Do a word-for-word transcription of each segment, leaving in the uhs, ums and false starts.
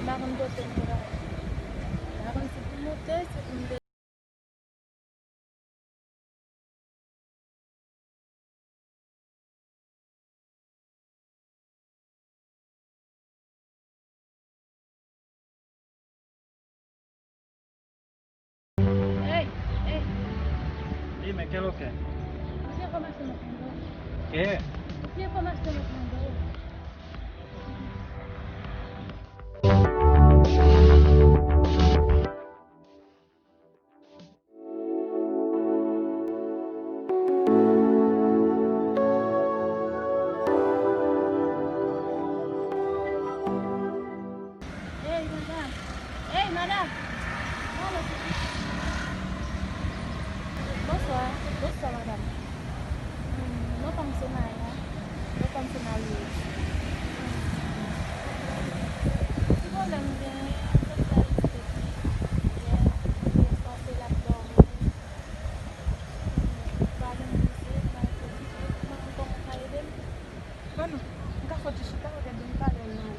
Pa konn kote m pral. Pa konn si pou m moute, si pou m de- Hey, hey. Dime, ¿qué es lo que? Vyen fè m achte yon kondom. ¿Qué? Vyen fè m achte yon kondom. Hey, madanm! Hey, madanm! Alo, bonswa. Bonswa, madanm. Hmm, non pa m se Maya. Non pa m se Marie. Ti pwoblèm m genyen, m sot Ayiti depi yè, m panse l ap dòmi. Pa gen moun isit, m al fè pitit, m pa konn kòman w ka ede m. Bon, m ka fè yon ti chita, ou te di m talè non.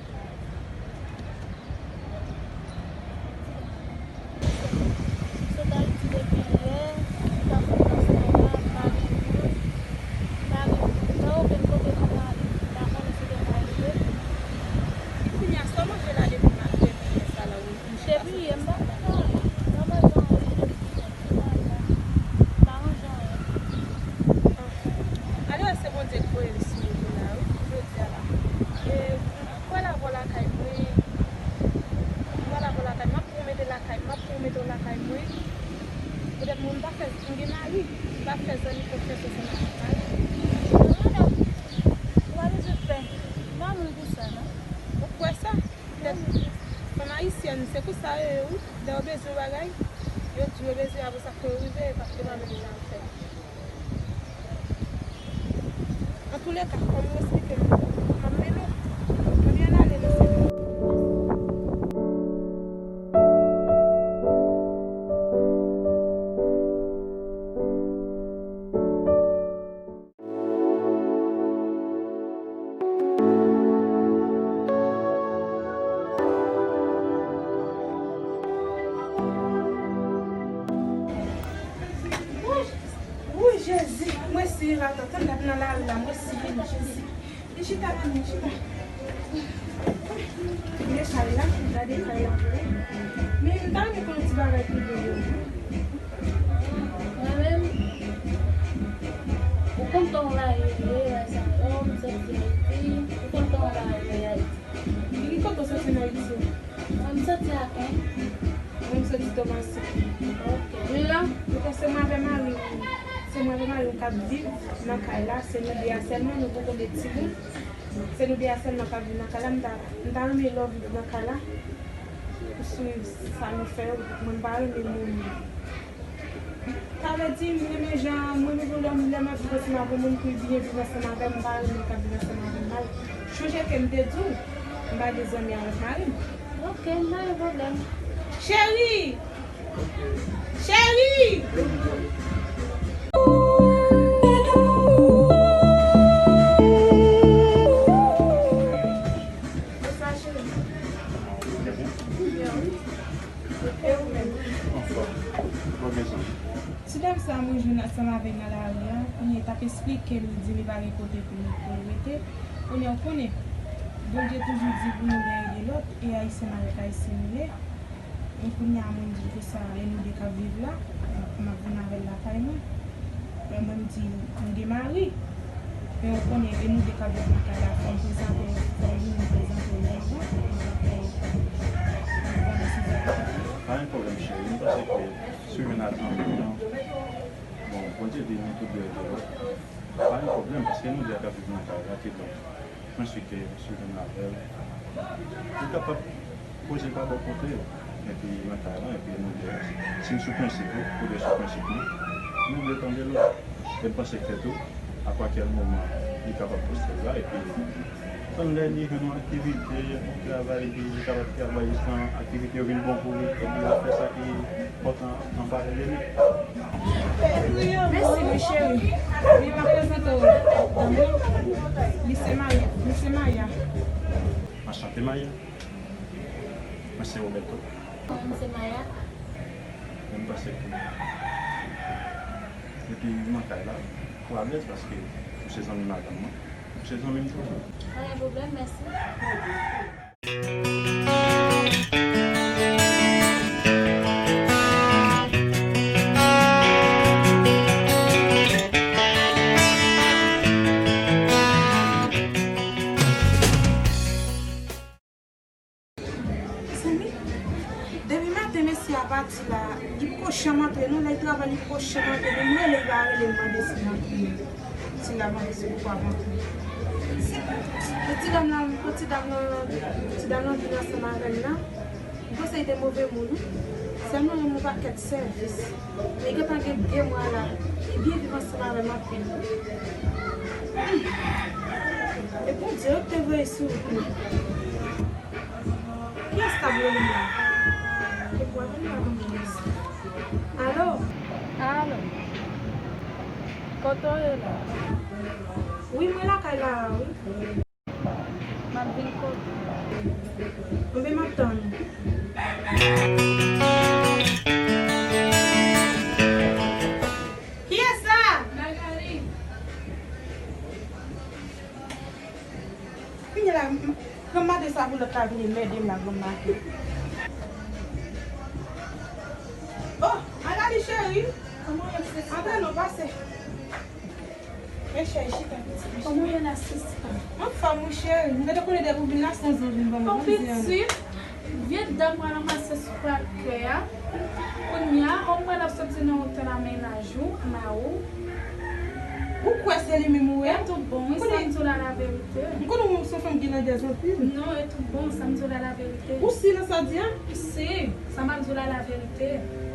M sot Ayiti depi yè, m t ap fè yon ti bagay, m pa gen moun, m pa gen moun, m pa okenn kote pou m ale, m pa konnen si w te ka ede m. Kounye a, sa w manje la depi, depi yè sa la, ou, ou chita soti sa la? Depi yè, m pa manje anyen. Nòmalman, wi, depi yè, m pa manje anyen. Anyway, se Bondye ki voye l sou mwen la, wi, jodi a la. E, m pral avè w lakay mwen. M pral avè w lakay mwen. M ap pou mete lakay mwen. M ap pou mete w lakay mwen. Petèt mwen m pa fè, m gen mari. M pa fè zanmi konfyans ansanm avèk mari. Non, non. Ou pa bezwen pè. M pa moun pou sa, non. Ou kwè sa? Petèt fanm ayisyèn, se konsa yo ye, wi. Lè yo bezwen bagay, yo di yo bezwen, apre sa, fò yo rive, paske yo pa menm jan ap fè. Antouleka, kòm ou eksplike m, m ap mennen w. Ann ale, mesye. Wouy, Jezi, mwen si ratantan dat nan lari la, mwen si Jezi. Li chita la, li chita. Men chay la, gade chay la pou ou. Men m ta renmen konn yon ti bagay pi byen de ou. Mwen menm, ou konn tan w la ye, ye, sa, m soti Ayiti, ou konn tan w la ye, Ayiti. Ki kote w soti nan Ayiti? Mwen, m soti Aken. Mwen, m soti Tomasen. Ok. Men la, se mwen avè mari m. Se mwen avè mari m k ap viv nan kay la. Se nou de a sèlman, nou poko gen timoun. Se nou de a sèlman k ap viv nan kay la. M ta, m ta renmen lè w viv nan kay la. Sou sa nou fè yo, mwen m pa renmen moun. Sa vle di, m renmen jan, m renmen pou lè, lè m ap viv ansanm avè moun pou l byen viv ansanm avè m, m pa renmen k ap viv ansanm avè m mal. Chonje ke m te di w, m pa gen zanmi avèk mari m. Ok, m pa gen pwoblèm. Cheri! Cheri! Bonswa, cheri. Byen, wi. E ou menm? Anfòm. Bon, mezanmi. Ti dam sa a mwen jwenn ansanm avè l nan lari a, kounye a l t ap esplike m, li di li pa gen kote pou li, pou l rete. Kounye a, ou konnen, Bondye toujou di pou nou youn ede lòt, e Ayisyen avèk Ayisyen nou ye. Men kounye a, mwen di l konsa, e nou de k ap viv la, m ap vin avè l lakay mwen. Men mwen m di, m gen mari. Men ou konnen, e nou de k ap viv lakay la, fò m prezante w, fò m vin prezante w yon jan, pou nou konnen si sa. Pa gen pwoblèm, cheri. M panse ke si w jwenn al anpil tan, bon, Bondye di nou tout de ede lòt. Pa gen pwoblèm, paske nou de k ap viv nan kay la, kidonk, mwen si ke si w jwenn avè l, ou kapab poze pa bò kote w, epi nan kay la, epi nou de, si n sou prensip, wi, ou de sou prensip nou, nou vle tande lòt. E m panse ke tou, a kwalkyè moman, li kapab poste l la, epi tann lè li jwenn yon aktivite, yon travay, epi li kapab travay jis nan aktivite yo vin bon pou li, epi l ap fè sa ki enpòtan an favè de li. Mèsi, mon cheri. Vin, m ap prezante w dam mwen. Li se Maya. Li se Maya. Anchante, Maya. Mwen se Roberto. Mwen se Maya. Mwen pase pou, depi m nan kay la, pou alèz, paske ou se zanmi madanm mwen. Ou se zanmi m toujou. Pa gen pwoblèm, mèsi. Mezanmi, depi maten mesye a pati la, li poko janm antre non, lè l travay li poko janm antre, depi m rele l, li pa rele m, mande si l antre, si l ap antre, si li poko ap antre. Se, se ti dam lan, ti dam lan, ti dam lan vin ansanm avè m nan, m panse li te move moun wi. Sèlman yon pakèt sèvis. Men gentan gen de mwa la, li byen viv ansanm avè m anpil. Hmm. E Bondye wi ki te voye sou wout mwen. Kiyès k ap rele m la? E pou avè m pa gen kiyès. Alo? Alo? Kote w ye la? Wi, mwen lakay la a, wi. M ap vin kote w. Enben, m ap tann ou. Kiyès sa? Magali. Kounye a la, m, m, granm maten sa pou lòt la vin mède m la, granm maten. Oh, Magali cheri. Kòman w ye, sista? Antre non, pase. Men cheri, chita pitit. Kòman w ye la, sista? Anfòm wi cheri. M te konnen depi w vin la se yon zanmi m ban mwen. Pitit, vye dam pral ranmase sou palkè a. Kounye a, on mwen ap soti nan otèl a mennaj ou, mari w. Ou kwè se li menm ou wè? E tout bon wi, sa m di w la laverite. M konnen ou se yon fanm ki landèz anpil. Non, e tout bon, sa m di w la laverite. Ou si nan sa w di a? Si, sa m ap di w la laverite.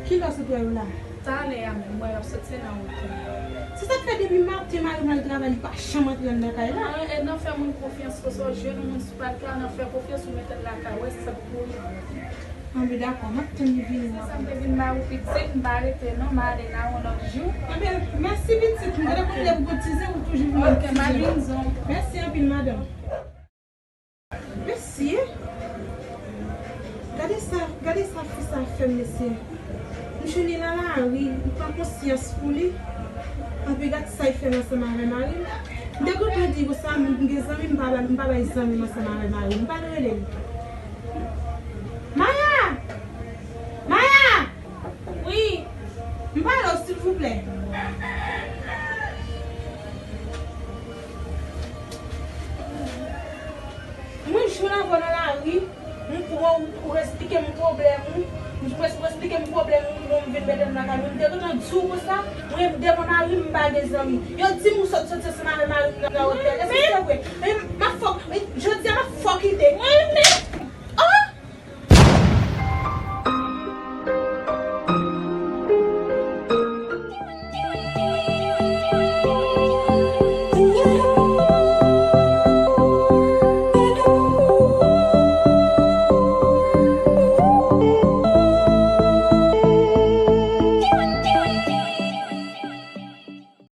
Kilè w sot wè yo la? Talè a menm, m wè y ap soti nan wout la. Se sa k fè depi maten mari m al travay, li pa janm antre anndan kay la. E, e nan fè moun konfyans konsa, w jwenn yon moun sou palkè a, nan fè konfyans, ou mete l lakay, w wè se sa k pou rive. Anben dakò, m ap tann li vini. Se sa m te vin ba ou pitit, m pa rete non, m ale la yon lòt jou. Anben, mèsi pitit, m te konn lè pou kotize, ou toujou vin. Ok, m al vin di w. Mèsi anpil madanm. Mesye, gade sa, gade sa fi sa fè m, mesye. M jwenn li nan lari, m pran konsyans pou li. Anpi gad sa l fè m ansanm avè mari m. M te gentan di konsa, m gen zanmi, m pa ba, m pa bay zanmi m ansanm avè mari m. M pral rele l. Maya! Maya! Wi. M pale w, silvouplè. Mwen jwenn avè w nan lari, m pran w, ou esplike m pwoblèm ou, ou esplike m pwoblèm ou, bon, m vin mete m nan kay mwen. M te gentan di w konsa, mwen m devan mari m, m pa gen zanmi. Yo di m ou sot soti ansanm avè mari m nan otèl. Èske se vre?